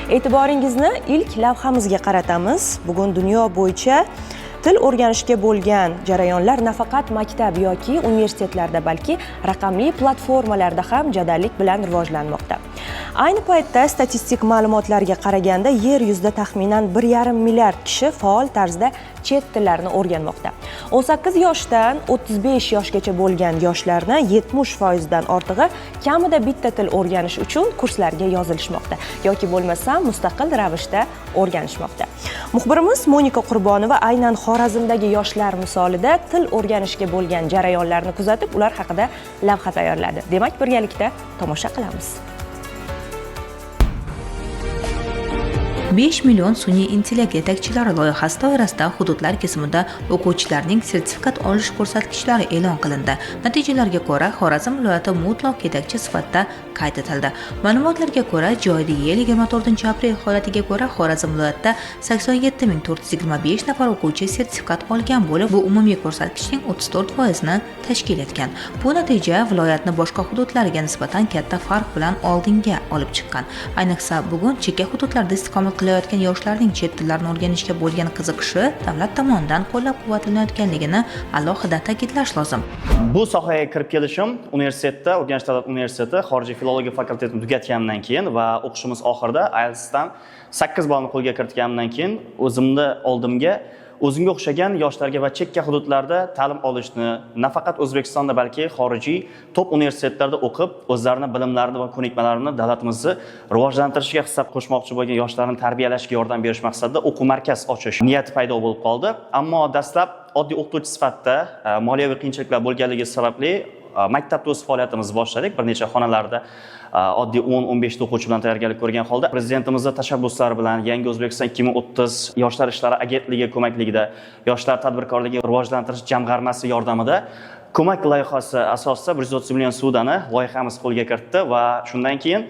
E'tiboringizni ilk lavhamizga qaratamiz. Bugun dunyo bo'yicha til o'rganishga bo'lgan jarayonlar nafaqat maktab yoki universitetlarda, balki raqamli platformalarda ham jadallik bilan rivojlanmoqda. Ayni paytda statistik ma'lumotlarga qaraganda, yer yuzida taxminan 1,5 milliard kishi faol tarzda chet tillarini o'rganmoqda. 18 yoshdan 35 yoshgacha bo'lgan yoshlarni 70% dan ortig'i kamida bitta til o'rganish uchun kurslarga yozilishmoqda yoki bo'lmasam mustaqil ravishda o'rganishmoqda. Muxbirimiz Monika Qurbonova aynan Xorazmdagi yoshlar misolida til o'rganishga bo'lgan jarayonlarni kuzatib, ular haqida lavha tayyorladi. Demak, birgalikda tomosha qilamiz. 5 million sun'iy intellekt yetakchilari loyihasi doirasida hududlar kesimida o'quvchilarning sertifikat olish ko'rsatkichlari e'lon qilindi. Natijalarga ko'ra, Xorazm viloyati mutlaq yetakchi sifatida qayd etildi. Ma'lumotlarga ko'ra, joriy yil 24 aprel holatiga ko'ra, Xorazm viloyatida 87 425 nafar o'quvchi sertifikat olgan bo'lib, bu umumiy ko'rsatkichning 34%ni tashkil etgan. Bu natija viloyatni boshqa hududlarga nisbatan katta farq bilan oldinga olib chiqqan. Ayniqsa, bugun chekka hududlarda istiqomat qilayotgan yoshlarning chet tillarini o'rganishga bo'lgan qiziqishi davlat tomonidan qo'llab-quvvatlanayotganligini alohida ta'kidlash lozim. Bu sohaga kirib kelishim universitetda, Urganch davlat universiteti xorijiy filologiya fakultetini tugatganimdan keyin va o'qishimiz oxirida IELTSdan 8 ballni qo'lga kiritganimdan keyin o'zimni oldimga o'zimga o'xshagan yoshlarga va chekka hududlarda ta'lim olishni, nafaqat O'zbekistonda, balki xorijiy top universitetlarda o'qib, o'zlarini bilimlarini va ko'nikmalarini davlatimizni rivojlantirishiga hissa qo'shmoqchi bo'lgan yoshlarni tarbiyalashga yordam berish maqsadida o'quv markaz ochish niyati paydo bo'lib qoldi. Ammo dastlab oddiy o'qituvchi sifatida moliyaviy qiyinchiliklar bo'lganligi sababli maktabda o'z faoliyatimizni boshladik. Bir necha xonalarda oddiy 10-15 ta o'quvchi bilan tayyorgarlik ko'rgan holda, prezidentimizni tashabbuslari bilan, Yangi O'zbekiston 2030, Yoshlar ishlari agentligi ko'makligida, Yoshlar tadbirkorligini rivojlantirish jamg'armasi yordamida ko'mak loyihasi asosida 130 million ssudani loyihamiz qo'lga kiritdi va shundan keyin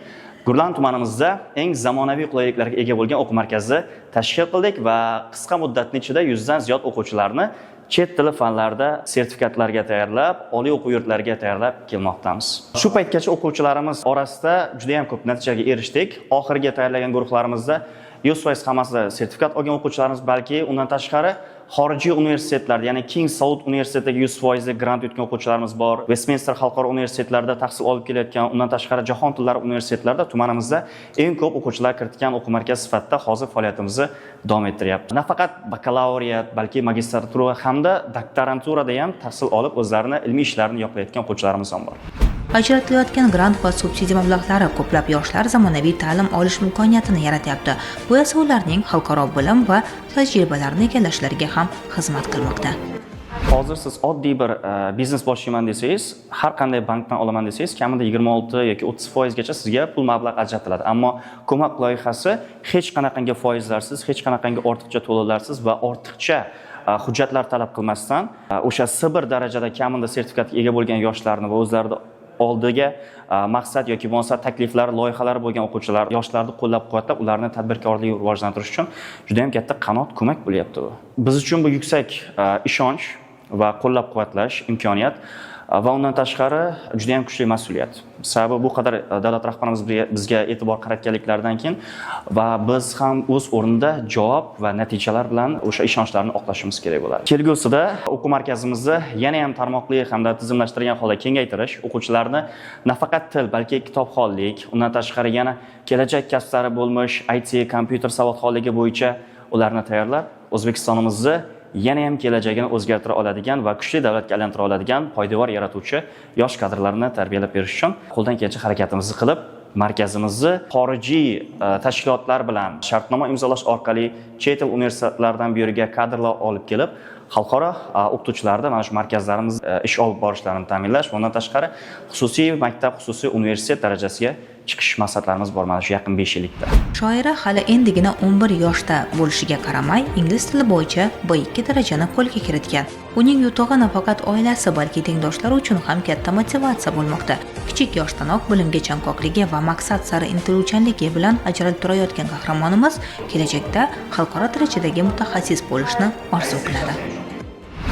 Gurlan tumanimizda eng zamonaviy qulayliklarga ega bo'lgan o'quv markazi tashkil qildik va qisqa muddatning ichida 100 dan ziyod o'quvchilarni chet tili fanlarida sertifikatlarga tayyorlab, oliy o'quv yurtlariga tayyorlab kelmoqdamiz. Shu paytgacha o'quvchilarimiz orasida juda ham ko'p natijaga erishdik. Oxirgi tayyorlagan guruhlarimizda 100% hammasi sertifikat olgan o'quvchilarimiz, balki undan tashqari xorijiy universitetlarda, ya'ni King Saud universitetiga 100% grant yutgan o'quvchilarimiz bor. Westminster xalqaro universitetlarida tahsil olib kelayotgan, undan tashqari jahon tillari universitetlarida tumanimizda eng ko'p o'quvchilar kiritgan o'quv markazi sifatida hozir faoliyatimizni davom ettiryapti. Nafaqat bakalavriat, balki magistratura hamda doktoranturada ham tahsil olib, o'zlarini ilmiy ishlarini yoqlayotgan o'quvchilarimiz ham bor. Ajratilayotgan grant va subsidiya mablag'lari ko'plab yoshlar zamonaviy ta'lim olish imkoniyatini yaratyapti. Bu esa ularning xalqaro bilim va tajribalarni egallashlariga ham xizmat qilmoqda. Hozir siz oddiy bir biznes boshlayman desangiz, har qanday bankdan olaman desangiz, kamida 26 yoki 30 foizgacha sizga pul mablag' ajratiladi. Ammo ko'mak loyihasi hech qanaqangi foizlarsiz, hech qanaqangi ortiqcha to'lovlarsiz va ortiqcha hujjatlar talab qilmasdan o'sha C1 darajada kamida sertifikatga ega bo'lgan yoshlarni va o'zlarini oldiga maqsad yoki bo'lmasa takliflar, loyihalari bo'lgan o'quvchilar, yoshlarni qo'llab-quvvatlab, ularni tadbirkorligini rivojlantirish uchun juda ham katta qanot, ko'mak bo'lyapti bu. Biz uchun bu yuksak ishonch va qo'llab-quvvatlash, imkoniyat va undan tashqari juda ham kuchli mas'uliyat. Sababi bu qadar davlat rahbarimiz bizga e'tibor qaratganliklaridan keyin va biz ham o'z o'rnida javob va natijalar bilan o'sha ishonchlarni oqlashimiz kerak bo'ladi. Kelgusida o'quv markazimizni yana ham tarmoqli hamda tizimlashtirilgan holda kengaytirish, o'quvchilarni nafaqat til, balki kitobxonlik, undan tashqari yana kelajak kasblari bo'lmish IT, kompyuter savodxonligi bo'yicha ularni tayyorlab, O'zbekistonimizni yana ham kelajagini o'zgartira oladigan va kuchli davlatga aylantira oladigan poydevor yaratuvchi yosh kadrlarni tarbiyalab berish uchun qo'ldan kelgancha harakatimizni qilib, markazimizni xorijiy tashkilotlar bilan shartnoma imzolash orqali chet el universitetlaridan bu yerga kadrlar olib kelib, xalqaro o'qituvchilarni mana shu markazlarimiz ish olib borishlarini ta'minlash va undan tashqari xususiy maktab, xususiy universitet darajasiga chiqish maqsadlarimiz bor mana shu yaqin 5 yillikda. Shoira hali endigina 11 yoshda bo'lishiga qaramay, ingliz tili bo'yicha B2 darajani qo'lga kiritgan. Uning yutug'i nafaqat oilasi, balki tengdoshlari uchun ham katta motivatsiya bo'lmoqda. Kichik yoshdanoq bilimga chanqoqligi va maqsad sari intiluvchanligi bilan ajralib turayotgan qahramonimiz kelajakda xalqaro darajadagi mutaxassis bo'lishni orzu qiladi.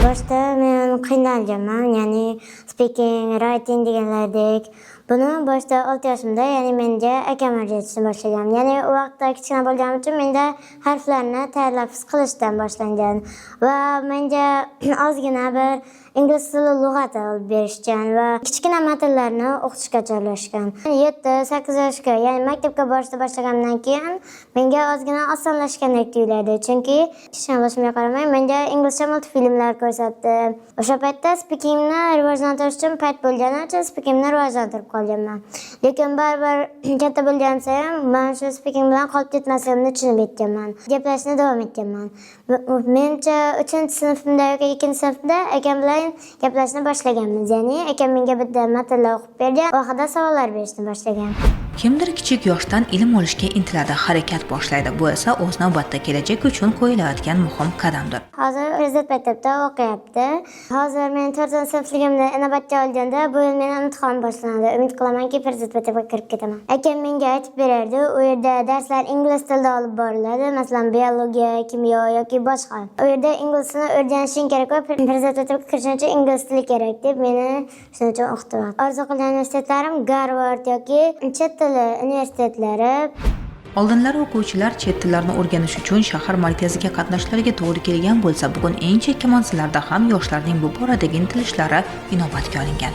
Boshda men qiynalganman, ya'ni speaking, writing deganlardek. Buni boshida 6 yoshimda, ya'ni menga akam o'rgatishni boshlagan. Ya'ni u vaqtda kichkina bo'lganim uchun menda harflarni talaffuz qilishdan boshlangan va menga ozgina bir ingliz tili lug'ati olib berishgan va kichkina matnlarni o'qitishga chorlashgan. 7-8 yoshga, ya'ni maktabga borishni boshlaganimdan keyin menga ozgina osonlashgandek tuyuladi. Chunki kichkina bo'lishimga qaramay menga inglizcha multfilmlar ko'rsatdi. O'sha paytda speakingni rivojlantirish uchun payt bo'lgani uchun speakingni rivojlantirib qolganman. Lekin baribir katta bo'lganim sayin man shu speaking bilan qolib ketmasligimni tushunib yetganman. Gaplashishni davom etganman. Menimcha 3-sinfimda yoki 2-sinfda akam bilan gaplashishni boshlaganmiz. Ya'ni akam menga bitta matnlar o'qib bergan, oxirida savollar berishni boshlagan. Kimdir kichik yoshdan ilm olishga intiladi, harakat boshlaydi. Bu esa o'z navbatida kelajak uchun qo'yilayotgan muhim qadamdir. Hozir Prezident maktabda o'qiyapti. Hozir men 4-sinfligimni inobatga olganda bu yil meni imtihon boshlanadi. Umid qilamanki, Prezident maktabga kirib ketaman. Akam menga aytib berardi, u yerda darslar ingliz tilida olib boriladi, masalan, biologiya, kimyo yoki boshqa. U yerda ingliz tilini o'rganishing kerak va Prezident maktabga kirishing uchun ingliz tili kerak deb meni shuning uchun o'qityapti. Orzu qilgan universitetlarim Garvard yoki chet tili universitetlari. Oldinlari o'quvchilar chet tillarni o'rganish uchun shahar markaziga qatnashlariga to'g'ri kelgan bo'lsa, bugun eng chekka manzillarda ham yoshlarning bu boradagi intilishlari inobatga olingan.